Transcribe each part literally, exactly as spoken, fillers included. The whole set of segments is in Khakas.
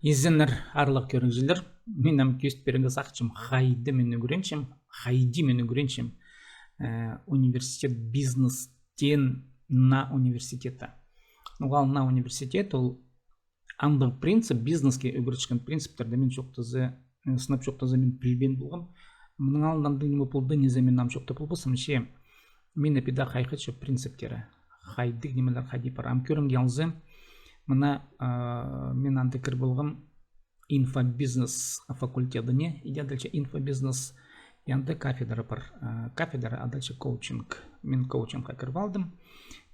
Изеннер, аарлығ кӧрігҷілер, мин ам кӧзіт пирерге сағынчам, хайди мин ӱгренчем, хайди мин ӱгренчем, э, университет бизнестең на университетте. Ноға на университет, ол андағ принцип, бизнеске ӱгретчеткен принциптерді мин чоохтаза, э, сынап чоохтаза, мин пілбеен полғам. Мының алнында андағ ниме полды, ниме мин ам чоохтап полбаспын, че мин піди хайхатчам принциптері. Хайдағ нимелер хайди пар. Ам кӧрімге алза, мына, а, мин анда кір полғам инфобизнес факультетіне, иди адалча инфобизнес, и анда кафедра пар. А, кафедра адалча коучинг. Мин коучингха кір алдым.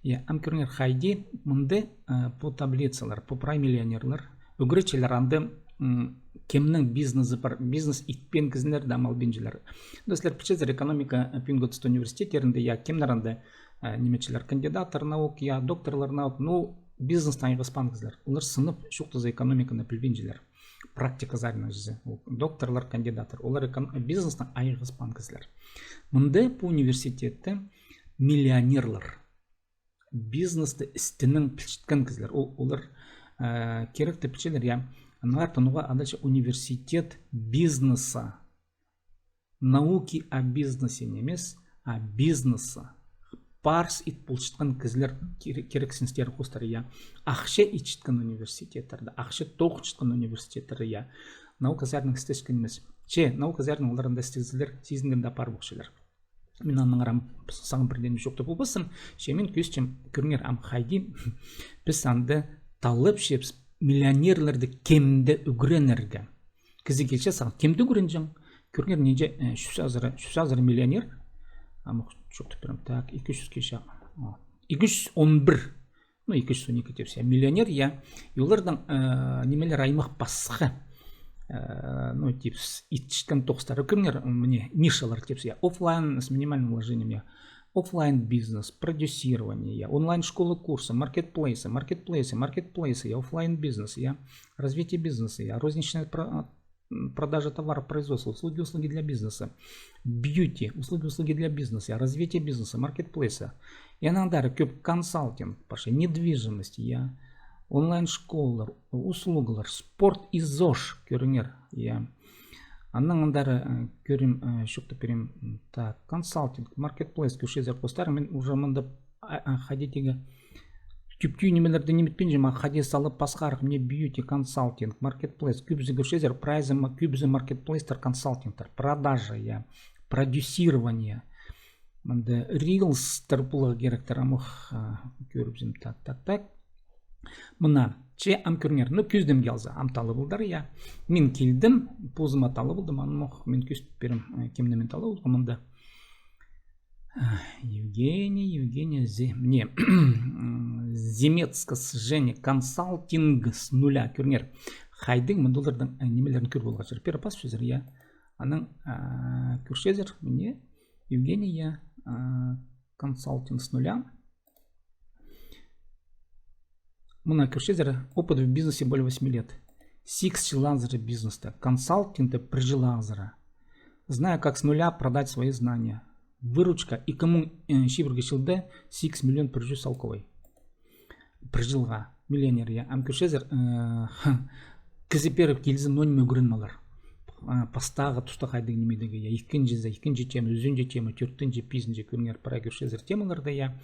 Я, ам кӧріңер, хайди мында, а, пу таблицалар, пу прай миллионерлер, ӱгретчілер анда, м, кемнің бизнезі пар, бизнес итпеен кізілерні ам албинчалар. Ну, сірер пілчезер, экономика, э, пӱӱнгі туста университеттерінде, я, кемнер анда, э, нимечілер, кандидаттар наук, я, докторлар наук, ну, бизнестең айғаспаан кізілер. Олар сынап чоохтаза экономиканы пілбинчелер. Практика саринаң чізе. Ол докторлар, кандидаттар. Олар экон-, бизнестең айғаспаан кізілер. Мында пу университетте миллионерлер. Бизнесті істінең пілчеткен кізілер. Ол, олар, э, киректі пілчелер, я. Аннаңар тонуға адалча университет бизнеса. Науки о бизнесе нимес, а бизнеса. Парыс ит полчатхан кізілер кир-, кирексіністер хостар, я. Ахча итчеткен университеттерде, ахча тоғынчатхан университеттерде, я. Наука саринаң істескен нимес. Че, наука саринаң олар анда істезелер, сизінген дее пар полчалар. Мин аннаңар ам сағам пірдеңе чоохтап полбаспын, че мин кӧзітчем, кӧріңер, ам хайди піс анда таллапчабыс миллионерлерді кемде ӱгренерге. Кізі килче сағам, кемде ӱгренҷең? Кӧріңер, нинҷе, э, чӱс азыра, чӱс азыра миллионер. Ам ох, чоохтап пирем. Так, ікі чӱс килче. О, ікі чӱс он пір. Ну, ікі чӱс он ікі тіпче, я, миллионер, я. И оларның, э, нимелер аймах пасха. Э, ну, типс, итчеткен тоғыстары. Кӧріңер, міне, нишалар тіпче, я. Офлайн с минимальным вложением, я. Офлайн бизнес, продюсирование, я. Онлайн школы, курсы, маркетплейсы, маркетплейсы, маркетплейсы, я. Офлайн бизнес, я. Развитие бизнеса, я. Розничная про-, м, продажа товаров, производства, услуги, услуги для бизнеса, бьюти, услуги, услуги для бизнеса, я. Развитие бизнеса, маркетплейса. И аннаңар кӧп консалтинг, пар, недвижимость, я. Онлайн школалар, услугалар, спорт и ЗОЖ, кӧріңер, я. Аннаңар, э, кӧрем, э, чоохтап пирем, м, так, консалтинг, маркетплейс, кӧрчезер хостар, мин уже мында, а, а, хайди тігі тӱптӱ нимелерді ниме итпинчем, ам хайди салып пасхарах, мына бьюти, консалтинг, маркетплейс, кӧбізі кӧрчезер, прайзы ма-, кӧбізі маркетплейстер, консалтингтер, продажа, я, продюсирование. Мында рилстер поларға киректер, ам ох, а, кӧрібізем, так, так, так. Мына, че ам кӧріңер, ну, кӧзідімге алза, ам таллап алдар, я. Мин килдім, позыма таллап алдым, ам ох, мин кӧзіт пирем, э, кемні мин таллап алғам мында. Ах, Евгений, Евгений, Зе-, не, Земецкас Женя, консалтинг с нуля, кӧріңер. Хайдағ мында оларның, э, нимелерін кӧр поларға чарир. Пір пас чӧзер, я. Анаң, а, кӧрчезер, мына, Евгений, я, а, консалтинг с нуля. Мына кӧрчезер, опыт в бизнесе более восьми лет. Сигіс чыл азыра бизнесте, консалтингте пір чыл азыра. Знаю, как с нуля продать свои знания. Выручка ікі муң, э, чибіргі чылда сигіс миллион пір чӱс салковай. Пір чылға миллионер, я. Ам кӧрчезер, э, кізі пеер килзе, ноо ниме ӱгреніп алар. А, пастағы туста хайдағ нимедегі, я, ікінҷізі, ікінҷі тема, ӱзінҷі тема, тӧртінҷі, пизінҷі, кӧріңер, прай кӧрчезер темаларда, я.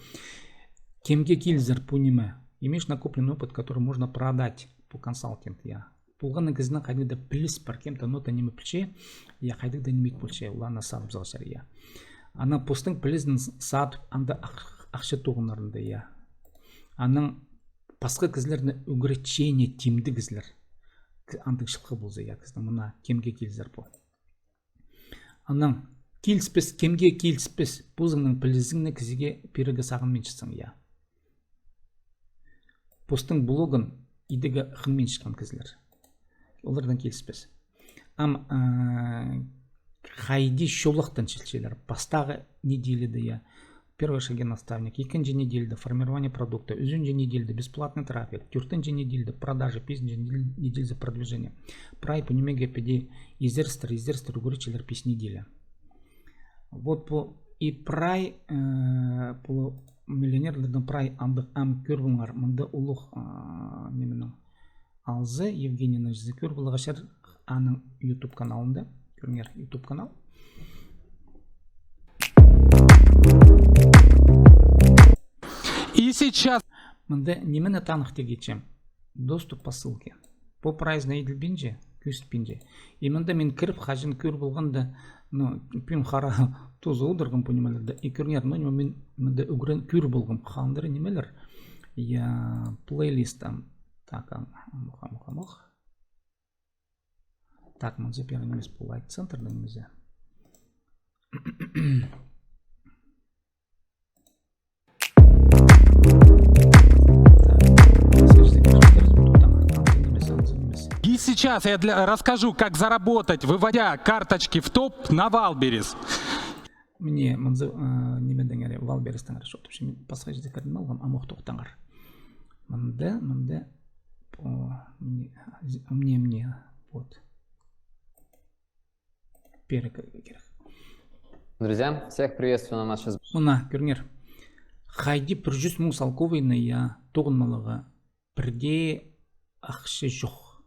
Кемге килзер пу ниме? Имеешь накопленный опыт, который можно продать по консалтинг, я. Полған на кізінің хайдағ-да піліс пар, кем-то нота ниме пілче, я, хайдағ-да ниме ит полча, ол аны садып салча, я. Анаң постың пілізін с-, садып, анда ах-, ахча тоғынарында, я. Анаң пасха кізілерні ӱгретчең, тимдег кізілер. К-, андағ чылғы полза, я, кізінің, мына кемге килзер пу. Анаң киліспес, кемге киліспес, позыңның пілізіңні кізіге пирерге сағынминчатсаң, я. Постың блогын идерге хынминчатхан кізілер. Олардаң киліспес. Ам, а, хайди чолахтанчалар. Пастағы неделяда, я, первые шаги наставника, ікінҷі неделяда формирование продукта, ӱзінҷі неделяда бесплатный трафик, тӧртінҷі неделяда продажа, пизінҷі недель-, неделяда продвижение. Прай пу нимеге піди изерістер, изерістер ӱгретчелер пис неделя. Вот пу и прай, э, пу миллионерлернің прай андағ, ам кӧр полыңар, мында улуғ, а, нименің, алза, Евгенийні чізе кӧр поларға чарир аның YouTube каналында. Кӧріңер, YouTube канал. И сейчас. Мында нимені таныхтирға итчем? Доступ по ссылке. Пу прайзына иділбинче, кӧзітпинче. И мында мин кіріп, хаҷан кӧр полғанда, ну, пӱӱн хара туза одырғам пу нимелерде. И кӧріңер, ну, ниме, мин мында ӱгрен кӧр полғам. Хандыр нимелер. Я, плейлистам. Так, ам, амох, амох, амох. Так, мынзы пеер нимес, пу лайк центрдың нимезі. И сейчас я для, расскажу, как заработать, выводя карточки в топ на Валберес. Міне, мынзы, э, нимедеңер, Валберестеңер чоохтапча, мин пасха чирде кірдім алғам, амох, тохтаңар. Мында, мында, о, міне, міне, міне, вот. Пеер кирек. Друзья, всех приветствую на нашей сб- Мына, кӧріңер. Хайди пір чӱс муң салковайны, я, тоғынмалығы, пірдее ахча чох.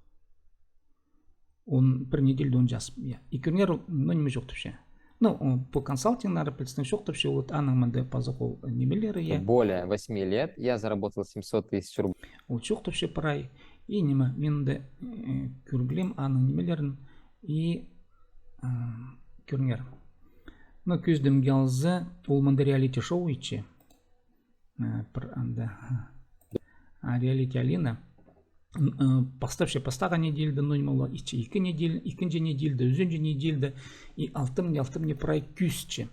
Он пір неделяда он час, я. И кӧріңер, ну, ниме чоохтапча. Ну, о, пу консалтингнар, пілдістің, чоохтапча, вот аның мында пазох ол нимелері, я. Более восьми лет я заработал семьсот тысяч рублей. Ол чоохтапча прай. И ниме, мин де, э, кӧргілем аның нимелерін. И, э, кӧріңер. Ну, кӧзідімге алза, ол мында реалити-шоу итче. Э, пір анда. А, реалити Алина. М, э, пастапча пастағы неделяда, ну, ниме ол, итче ікі неделя, ікінҷі неделяда, ӱзінҷі неделяда, и алтымны, алтымны прай кӧзітче.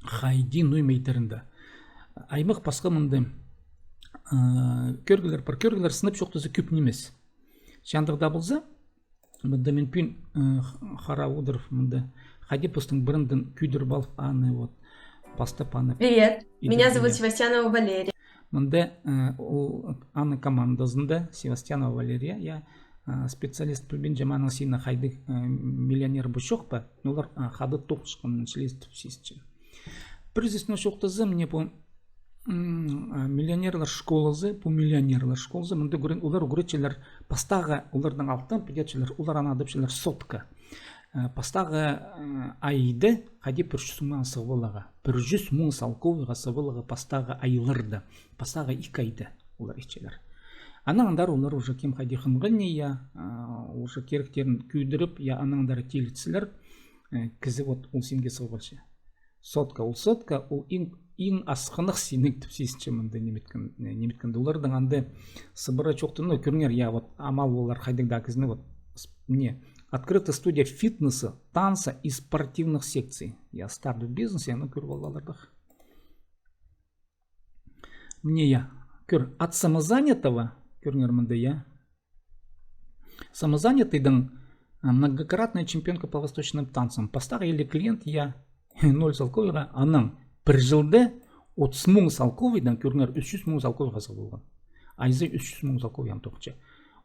Хайди, ну, ниме идерінде. Аймах пасха мында. Э, кӧргілер, пар кӧргілер, сынап чоохтаза, кӧп нимес. Че андағ даа полза, мында мин пӱӱн, э, х-, хара одырып, мында хайди постың брендін кӧдіріп алып, аны вот, пастап аны. Привет, меня зовут Севастьянова Валерия. Мында, э, ол, аны командазында Севастьянова Валерия, я, э, специалист, пілбинчем, аның сині хайдағ, э, миллионер ба, чох па, но олар, э, хада тоғынчатхан чіли тіп сизінчем. Пір сӧснең чоохтаза, міне пу, м, а, миллионерлар школазы, пу миллионерлар школазы, мында ӱгрен-, олар ӱгретчелер пастағы, оларның алтын піди тіпчелер, олар аны адапчалар сотка. Э, пастағы, э, айда хайди пір чӱс муңнаң сығып аларға. Пір чӱс муң салковайға сығып аларға пастағы айларда, пастағы ікі айда олар итчелер. Анаң андар олар уже кем хайди хынған не, я, а, уже киректерін кӧдіріп, я, анаң андар тилітселер, э, кізі вот ол синге сығып алча. Сотка, ол сотка, ол иң, иң асхынах синег тіп сизінчем мында ниме иткен, э, ниме иткенде. Оларның анда сыбыра чоохтаң, ну, кӧріңер, я, вот, амал олар хайдағ даа кізіні, вот, с-, міне, открыта студия фитнеса, танца и спортивных секций. Я, старт в бизнесе, ну, кӧр полалардаң. Міне, я, кӧр, от самозанятого, кӧріңер мында, я. Самозанятыйдың, а, многократная чемпионка по восточным танцам. Пастағы иліг клиент, я, ноль салковайға, анаң пір чылда отыс муң салковайдаң, кӧріңер, ӱс чӱс муң салковайға сығып алған. Айзы ӱс чӱс муң салковай аны тоғынча.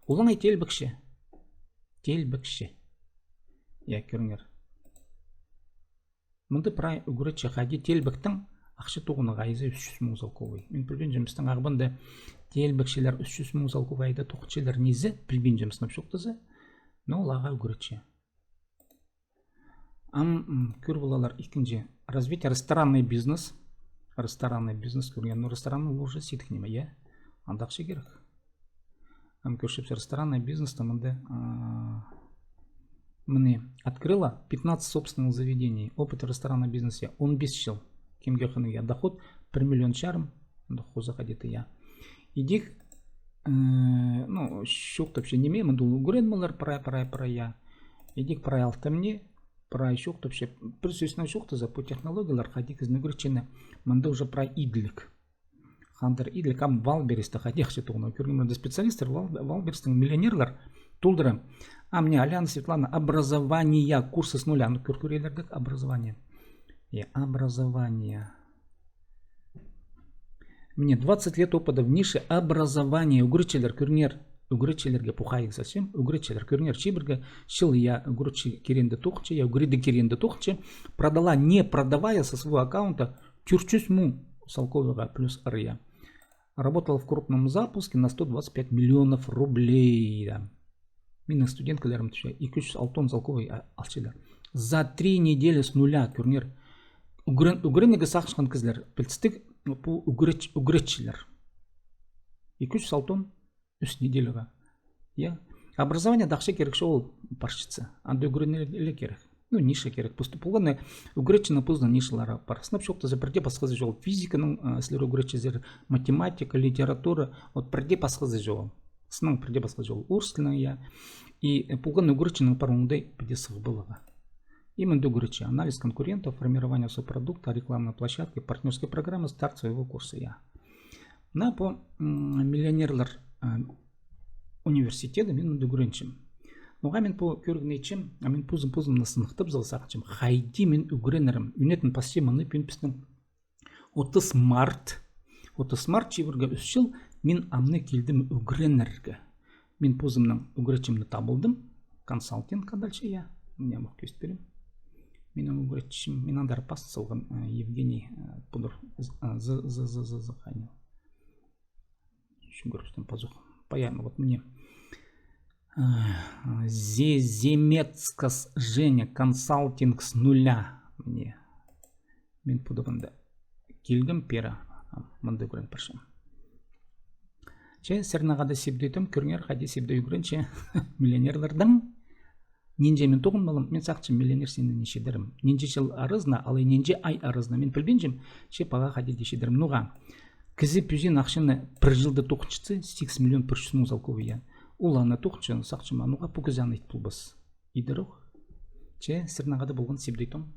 Олаңай теелбекче. Теелбекче. Я, кӧріңер. Мында прай ӱгретче хайди теелбектең ахча тоғынарға, айзы ӱс чӱс муң салковай. Мин пілбинчем, пістің Ағбанда теелбекчелер ӱс чӱс муң салковай айда тоғынчалар низе, пілбинчем, сынап чоохтаза. Но ол ағаа ӱгретче. Ам, м, кӧр полалар ікінҷі. Развитие ресторанный бизнес. Ресторанный бизнес кӧрген. Ну, ресторан ол уже сидік ниме, я? Андағ ахча кирек. Ам кӧрчебіс, ресторанный бизнесте мында, а, міне, открыла пятнадцать собственных заведений. Опыт ресторанного бизнеса он бес чыл. Кемге хынығ, я, доход пір миллион чарым, андағ хоза хайди-да, я. Идӧк, э, ну, чоохтапча ниме, мында ол ӱгренімнер прай, прай, прай, я. Идӧк прай алтымны, прай чоохтапча, пір сӧснең чоохтаза, пу технологиялар хайди кізіні ӱгретчені, мында уже прай иділіг. Хандыр иділіг, ам Валбересте хайди ахча тоғынарға. Кӧргем, мында специалисттер, Вал-, Валберестің миллионерлар толдыра. А мына Аляна, Светлана, образование, курсы с нуля. Ну, кӧр, кӧрерлер дее, образование. Е, образование. Міне, двадцать лет опыта в нише образования. Ӱгретчелер, кӧріңер, ӱгретчелерге пу хайығ сілчем, ӱгретчелер, кӧріңер, чибіргі чыл, я, ӱгретчі кирегінде тоғынча, я, ӱгредіг кирегінде тоғынча, продала, не продавая со своего аккаунта, тӧрт чӱс муң салковайға плюс ыры, я. Работала в крупном запуске на сто двадцать пять миллионов рублей. Да. Минің студенткаларым тіпче, ікі чӱс алтон салковай алчалар. За три недели с нуля, кӧріңер. Ӱгрен-, ӱгренерге сағынчатхан кізілер, пілдістіг, пу ӱгретчілер. Ікі чӱс алтон ӱс неделяға. Я. Образованиеде ахча кирек чоғыл парчатса. Анда ӱгренерге кирек. Ну, ниша кирек. Пу полған на ӱгретчінің позының нишалары пар. Сынап чоохтаза, пірдее пасхазы чоғыл. Физиканың, а, сірер ӱгретчезер, математика, литература, вот пірдее пасхазы чоғыл. Сыннаң пірдее пасхазы чоғыл. Орыс тілінің, я. И, э, полған на ӱгретчінің пар оңдай пірдее сығыбалығы. Именно ӱгретчі. Анализ конкурентов, формирование субпродукта, рекламной площадки, партнёрская программа, старт своего курса, я. Мына пу, м, миллионерлер, а, университеті, мин мында ӱгренчем. Ноға мин пу кӧргенім итчем, а мин позым, позымны сыныхтап салза сағынчам, хайди мин ӱгренерім. Ӱнетін пасчам мыны пӱӱн пістің отыс март. Отыс март чибіргі ӱс чыл мин амны килдім ӱгренерге. Мин позымның ӱгретчімні табылдым. Консалтинг, а дальше я. Мына мох кӧзіт пирем. Минің ӱгретчім, мин андар пас салғам, э, Евгений, э, Пудор, з-, а, з-, з-, з-, з-, з-, хайны. Чӱгӱрібістен пазох. Паян, вот мына. Э, Зе-, Земецкас Женя, консалтинг с нуля. Мына. Мин пу даа мында килгем пеер, а, мында ӱгрен парчам. Че сірернең хада сибдей том, кӧріңер, хайди сибдей ӱгренче миллионерлердең. Нинҷе мин тоғынмалам, мин сағынчам, миллионер синні нинҷе читірем. Нинҷе чыл аразына, алай нинҷе ай аразына, мин пілбинчем, че паға хайди даа читірем. Ноға? Кізі пӱзін ахчаны пір чылда тоғынчатса, сигіс миллион пір чӱс муң салковай, я. Ол аны тоғынча, сағынчам, а ноға пу кізі аны ит полбас? Идерох. Че сірернең хада полған сибдей том.